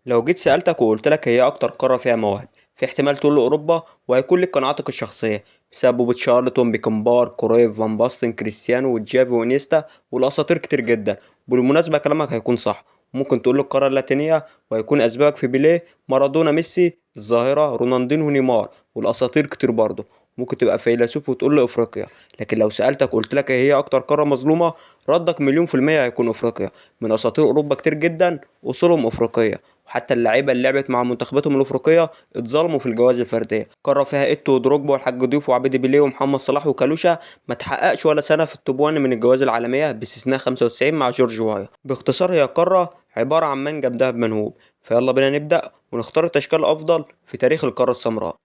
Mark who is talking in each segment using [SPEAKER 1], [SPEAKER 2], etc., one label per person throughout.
[SPEAKER 1] لو جيت سألتك وقلت لك هي أكتر قارة فيها مواهب، في احتمال تقول أوروبا، وهيكون لك قناعاتك الشخصية بسبب وجود شارلتون، بيكنبار، كرويف، فان باستن، كريستيانو وتشافي وانيستا والأساطير كتير جدا. بالمناسبة كلامك هيكون صح. ممكن تقول القارة اللاتينية وهيكون أسبابك في بيليه، مارادونا، ميسي، الظاهرة، رونالدينو، نيمار والأساطير كتير برضه. ممكن تبقى فيلسوف وتقول له افريقيا، لكن لو سالتك قلت لك ايه هي اكتر قارة مظلومة، ردك 1,000,000% هيكون افريقيا. من اساطير اوروبا كتير جدا اصولهم افريقية، وحتى اللعيبة اللي لعبت مع منتخباتهم الافريقية اتظلموا في الجوائز الفردية. قارة فيها ايتو ودروجبا والحاج ضيوف وعبيدي بيليه ومحمد صلاح وكالوشا ما تحققش ولا سنة في ال top 1 من الجوائز العالمية باستثناء 95 مع جورج وايا. باختصار هي قارة عبارة عن منجم ذهب منهوب. فيلا بينا نبدا ونختار التشكيلة الافضل في تاريخ القارة السمراء.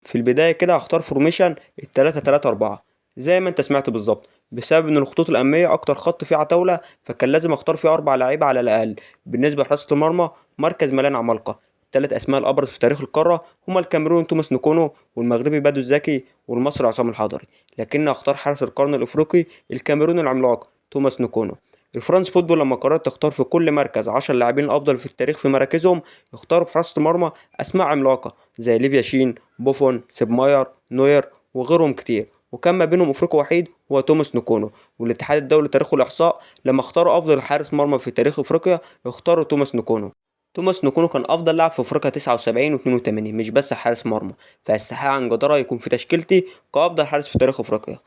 [SPEAKER 1] في البداية كده هختار formation 3-3-4 زي ما انت سمعت بالظبط، بسبب ان الخطوط الامامية اكتر خط فيه عتاوله، فكان لازم اختار فيه 4 لعيبة على الاقل. بالنسبة لحراسه المرمى مركز مليان عمالقة، الثلاث اسماء الابرز في تاريخ القارة هما الكاميرون توماس نكونو، والمغربي بادو الزكي، والمصري عصام الحضري، لكن اختار حارس القرن الافريقي الكاميروني العملاق توماس نكونو. الفرنس فوتبول لما قررت تختار في كل مركز 10 لاعبين الافضل في التاريخ في مراكزهم، اختاروا في حراسة المرمى اسماء عملاقة زي ليفيا شين، بوفون، سيبماير، نوير وغيرهم كتير، وكان ما بينهم افريقي وحيد هو توماس نكونو. والاتحاد الدولي لتاريخ الاحصاء لما اختاروا افضل حارس مرمى في تاريخ افريقيا اختاروا توماس نكونو. توماس نكونو كان افضل لاعب في افريقيا 79 و82، مش بس حارس مرمى، فيستحق عن جدارة يكون في تشكيلتي كافضل حارس في تاريخ افريقيا.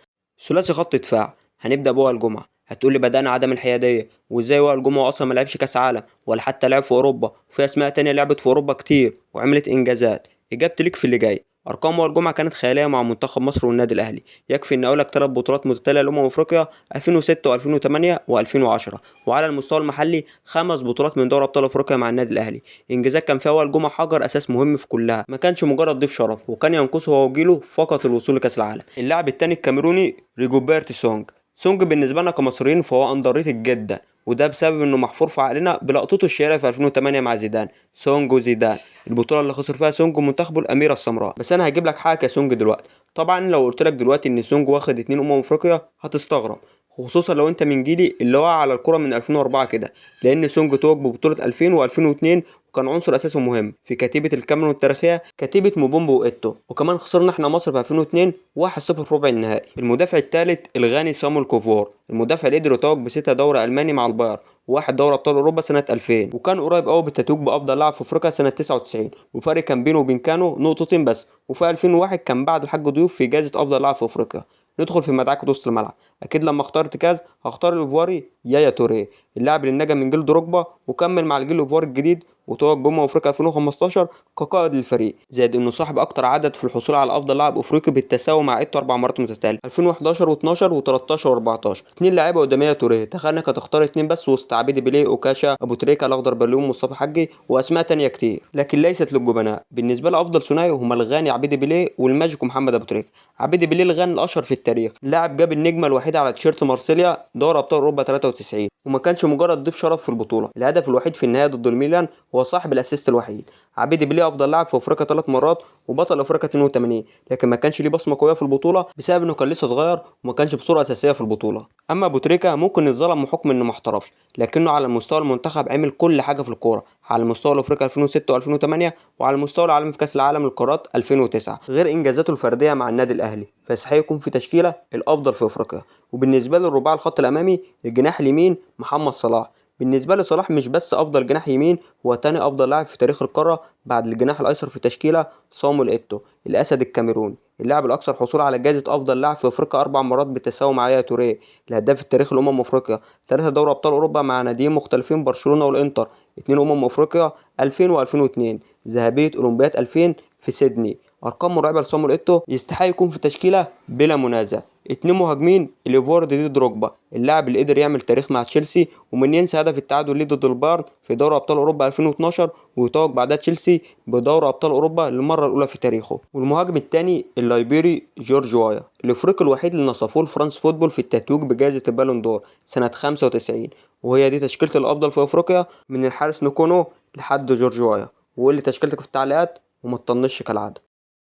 [SPEAKER 1] ثلاثي خط دفاع هنبدا بوائل جمعه. هتقول لي بدأنا عدم الحيادية، وازاي وائل جمعه اصلا ما لعبش كاس عالم ولا حتى لعب في اوروبا، وفي اسماء تانية لعبت في اوروبا كتير وعملت انجازات. اجابتي ليك في اللي جاي. ارقام وائل جمعه كانت خيالية مع منتخب مصر والنادي الاهلي، يكفي ان اقول لك 3 بطولات متتالية لامم افريقيا 2006 و2008 و2010، وعلى المستوى المحلي 5 بطولات من دوري ابطال افريقيا مع النادي الاهلي. انجازات كان فيها وائل جمعه حجر اساس مهم في كلها، ما كانش مجرد ضيف شرف، وكان ينقصه هو وجيله فقط الوصول لكاس العالم. اللاعب الثاني الكاميروني ريجوبرت سونج. سونج بالنسبة لنا كمصريين فهو underrated جدا، وده بسبب انه محفور في عقلنا بلقطته الشهيرة في 2008 مع زيدان، سونج وزيدان، البطولة اللي خسر فيها سونج ومنتخبه الاميرة السمراء. بس انا هجيب لك حاجة يا سونج دلوقتي. طبعا لو قلت لك دلوقتي ان سونج واخد 2 افريقيا هتستغرب، خصوصا لو انت من جيلي اللي وقع على الكره من 2004 كده، لان سونج توج ببطولة 2000 و2002 وكان عنصر اساسي مهم في كتيبة الكاميرون التاريخية، كتيبة موبومبو وايتو، وكمان خسرنا احنا مصر في 2002 1-0 في ربع النهائي. المدافع الثالث الغاني سامويل كوفور، المدافع اللي قدر يتوج ب6 دوري الماني مع البايرن و1 دوري ابطال اوروبا سنة 2000، وكان قريب قوي بالتتويج بافضل لاعب في افريقيا سنة 99، وفرق كان بينه وبين كانو نقطتين بس، وفي 2001 كان بعد الحاج ضيوف في جائزة افضل لاعب في افريقيا. ندخل في مدعكة وسط الملعب. اكيد لما اخترت كاز هختار الايفواري يايا توريه، اللاعب اللي نجا من جيل دروجبا وكمل مع الجيل الايفواري الجديد وتوج بأمم افريقيا 2015 كقائد للفريق، زائد انه صاحب اكتر عدد في الحصول على افضل لاعب افريقي بالتساوي مع ايتو 4 مرات متتالية 2011 و12 و13 و14. 2 لاعيبه قدام يايا توريه، تخيل انك هتختار 2 بس وسط عبيدي بيليه، اوكاشا، ابو تريكه، الاخضر بلوم، مصطفى حجي واسماء تانية كتير، لكن ليست للجبناء. بالنسبة لافضل ثنائي هما الغاني عبيدي بيليه والماجيك محمد ابو تريكه. عبيدي بيليه الغاني الاشهر في التاريخ، لاعب جاب النجمة الوحيدة على تيشيرت مارسيليا دوري ابطال اوروبا 93، وما كانش مجرد ضيف شرف في البطولة، الهدف الوحيد في النهائي ضد الميلان هو صاحب ال assist الوحيد. عبيدي بيليه افضل لاعب في افريقيا 3 مرات وبطل افريقيا 82، لكن ما كانش ليه بصمة قوية في البطولة بسبب انه كان لسه صغير وما كانش بصورة اساسية في البطولة. اما ابو تريكه ممكن يتظلم بحكم انه ما احترفش، لكنه على مستوى المنتخب عمل كل حاجة في الكورة، على مستوى الافريقيا 2006 و2008، وعلى المستوى العالمي في كاس العالم للقارات 2009، غير انجازاته الفردية مع النادي الاهلي، فيستحق يكون في تشكيله الافضل في افريقيا. وبالنسبة للرباعي الخط الامامي، الجناح اليمين محمد صلاح. بالنسبة لصلاح مش بس افضل جناح يمين، هو تاني افضل لاعب في تاريخ القارة بعد الجناح الايسر في تشكيله صامويل ايتو، الاسد الكاميروني، اللاعب الاكثر حصول على جائزة افضل لاعب في افريقيا 4 مرات بالتساوي مع يايا توريه، الهداف التاريخي لامم افريقيا، 3 دوري ابطال اوروبا مع ناديين مختلفين برشلونة والانتر، 2 افريقيا 2000 و2002، ذهبية اولمبياد 2000 في سيدني. ارقام مرعبة لصامويل ايتو، يستحق يكون في تشكيله بلا منازع. 2 مهاجمين، الايفواري ديدي دروجبا، اللاعب اللي قدر يعمل تاريخ مع تشيلسي، ومن ينسى هدف التعادل ليه ضد البايرن في دوري ابطال اوروبا 2012، ويتوج بعدها تشيلسي بدوري ابطال اوروبا للمرة الاولى في تاريخه. والمهاجم الثاني اللايبيري جورج وايا، الافريقي الوحيد اللي نصفوه الفرنس فوتبول في التتويج بجائزة البالون دور سنة 95، وهي دي تشكيله الافضل في افريقيا من الحارس نكونو لحد جورج وايا. وقول لي تشكيلتك في التعليقات وما تطنش كالعادة.